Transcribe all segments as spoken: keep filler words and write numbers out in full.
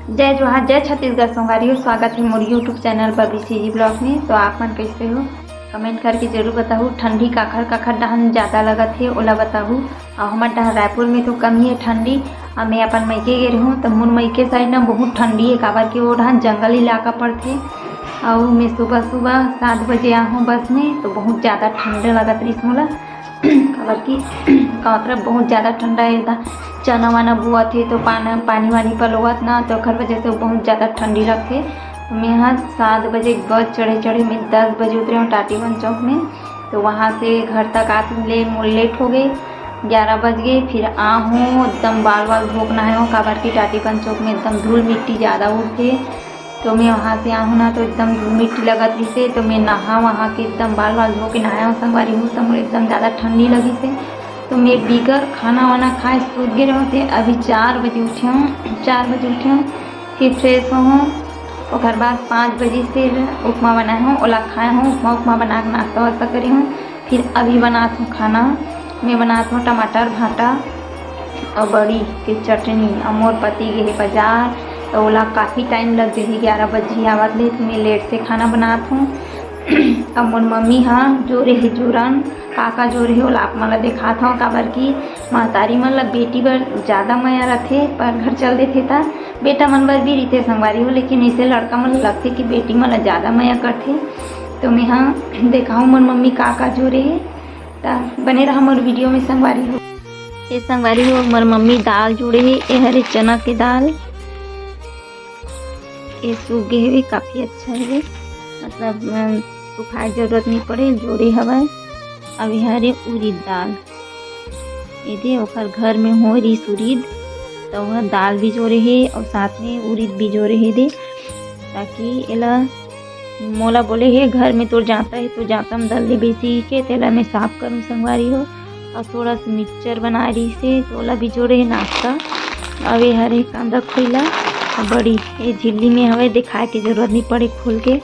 जय जोहार, जय छत्तीसगढ़ संगवारी हो, स्वागत हे मोर YouTube channel Babli CG blog में। तो आप मन कैसे हो, कमेंट करके जरूर बताहू। ठंडी काखर काखर डहन ज्यादा लगत हे, ओला बताहू। अउ हमर डहर रायपुर में तो कम ही है ठंडी। अउ मैं अपन मइके गे रहूँ तो मोर मइके साइड ना बहुत ठंडी है, काबर के वो डहन जंगल इलाका पड़थे। अउ मैं सुबह सुबह सात बजे आहूँ बस में, तो बहुत ज्यादा ठंड लगत रहिस मोला। काबर कि गाँव तरफ बहुत ज्यादा ठंडा है, एदा चना वाना बोअत हे तो पान-, पानी वानी पलोवत ना, तो ओखर वजह से बहुत ज्यादा ठंडी लगथे। तो मैं ह सात बजे बस चढ़े चढ़े मैं दस बजे उतरे हूँ टाटीबंध चौक में। तो वहाँ से घर तक आत ले मोर लेट हो गए, ग्यारह बज गए। फिर आहूँ एकदम बाल वाल धो के नहाए हूँ, काबर कि टाटीबंध चौक में एकदम धूल मिट्टी ज्यादा उड़थे। तो मैं वहाँ से आहूँ ना, तो एकदम धूल मिट्टी लगत रहिसे, तो मैं नहा वहाँ के एकदम बाल वाल धो के नहाए हूँ संगवारी हो, तो मोर एकदम ज्यादा ठंडी लगिसे। तो मैं बिगर खाना वाना खाए सूत गे रहूँ, ते अभी चार बजे उठे हूँ, चार बजे उठे हूँ, फिर फ्रेश होहूँ। ओकर बाद पाँच बजे फिर उपमा बनाए हूँ, ओला खाए हूँ, उपमा उपमा बना के नाश्ता वास्ता करे हूँ। फिर अभी बनात हूँ खाना, मैं बनात हूँ टमाटर भाटा अउ बड़ी के चटनी। अउ मोर पति गे हे बाजार, तो ओला काफी टाइम लग जाही, ग्यारह बजे आवत ले, तो मैं लेट से खाना बनात हूँ। अब मोर मम्मी ह जोरे हे जोरन, का का जोरे हे ओला आप मन ला देखात हव, काबर कि महतारी मन ला बेटी बर ज्यादा मया रथे, पर घर चल देथे त बेटा मन बर भी रहिथे संगवारी हो, लेकिन इसे लड़का मन ला लगथे कि बेटी मन ला ज्यादा मया करथे। तो मेहा देखाहूँ मोर मम्मी का का जोरे हे, त बने रहा मोर वीडियो में संगवारी हो। ये संगवारी हो, मोर मम्मी दाल जोड़े हे, ये हरे चना के दाल, ये सूख गे हवे, काफी अच्छा हवे, मतलब, अम, सुखाए जरूरत नहीं पड़े, जोड़े हवय। अब ये हरे उरीद दाल, ये दे ओकर घर में हो रहिस उरीद, त ओह दाल भी जोड़े हे अउ साथ में उरीद भी जोड़े हे दे, ताकि एला मोला बोले हे, "घर में तोर जांता हे, तो जांता में दल दे बेसी के, तेला मैं साफ करूँ संगवारी हो।" अउ थोड़ा सा मिक्सचर बना रहिस हे, तो ओला भी जोड़े हे नाश्ता। अब ये हरे कांदा खोइला, अउ बड़ी ये झिल्ली में हवे, दिखाए के जरूरत नहीं पड़े खोल के।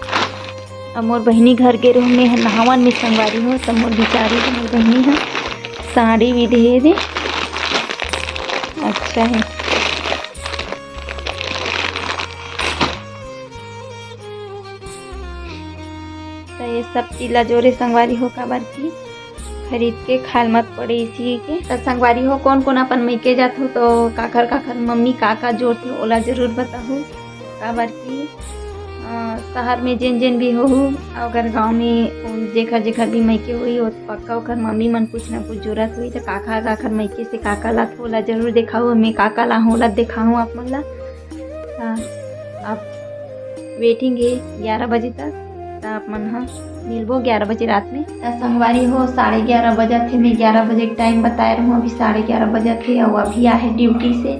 अब मोर बहिनी घर गे रहूँ, मैं ह नहावन में संगवारी हो, त मोर बिचारी मोर बहिनी ह साड़ी भी दे दे। अच्छा है। त ये सब चीज ला जोरे संगवारी हो, काबर की खरीद के खाल मत पड़े इसी के। त संगवारी हो, कौन कौन अपन मइके जाथो तो काखर काखर मम्मी का का जोरथे ओला जरूर बताहू, काबर की, अ, शहर में जेन जेन भी होहू, अगर गाँव में जेखर जेखर भी मइके होही, ओ पक्का ओखर मम्मी मन कुछ ना कुछ जोरत होही। त काखर काखर मइके से का का लाथो ओला जरूर देखाहू, मैं का का लाहूँ ओला देखाहूँ आप मन ला। त अब वेटिंग है ग्यारह बजे तक, त आप मन ह मिलबो ग्यारह बजे रात में। त संगवारी हो, साढ़े ग्यारह बजत हे, मैं ग्यारह बजे के टाइम बताए रहूँ, अभी साढ़े ग्यारह बजत हे, अउ अभी आहे ड्यूटी से।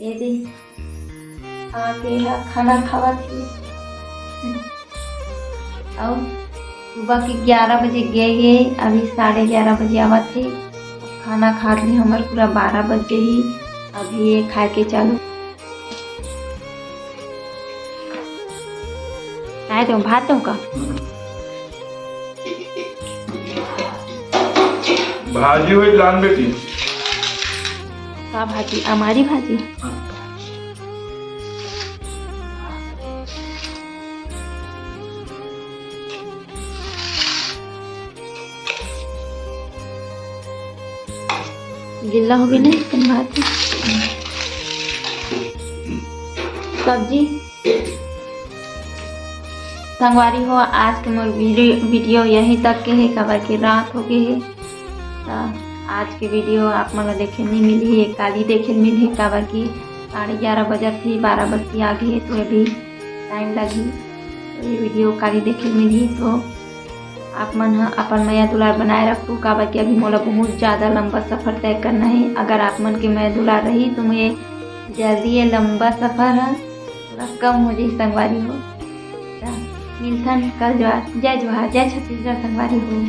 ये दे, आके ह खाना खावत हे, अउ सुबह के ग्यारह बजे गए हे, अभी साढ़े ग्यारह बजे आवत हे। खाना खात ले हमर पूरा बारह बज गई, अभी ये खाए के चालू। काय दो, भात दो का? भाजी होई लान बेटी। का भाजी? अमारी भाजी? गिल्ला हो गई ना एकदम भात। सब्जी संगवारी हो, आज के मोर वीडियो, वीडियो यहीं तक के हे, काबर के रात हो गए हे। त आज के वीडियो आप मन ला देखे नहीं मिली, काली देखे मिली, काबर की साढ़े ग्यारह बजत ही, बारह बज के आगे हे, तो अभी टाइम लगी। तो ये वीडियो काली देखे मिली, तो आप मन ह अपन मया दुलार बनाए रखू, काबर कि अभी मोला बहुत ज्यादा लंबा सफर तय करना है। अगर आप मन के मया दुलार रही, तो मैं जल्दी ये लंबा सफर ह थोड़ा कम हो जाही संगवारी हो। त मिलथन कल जोहार, जय जोहार, जय छत्तीसगढ़ संगवारी हो।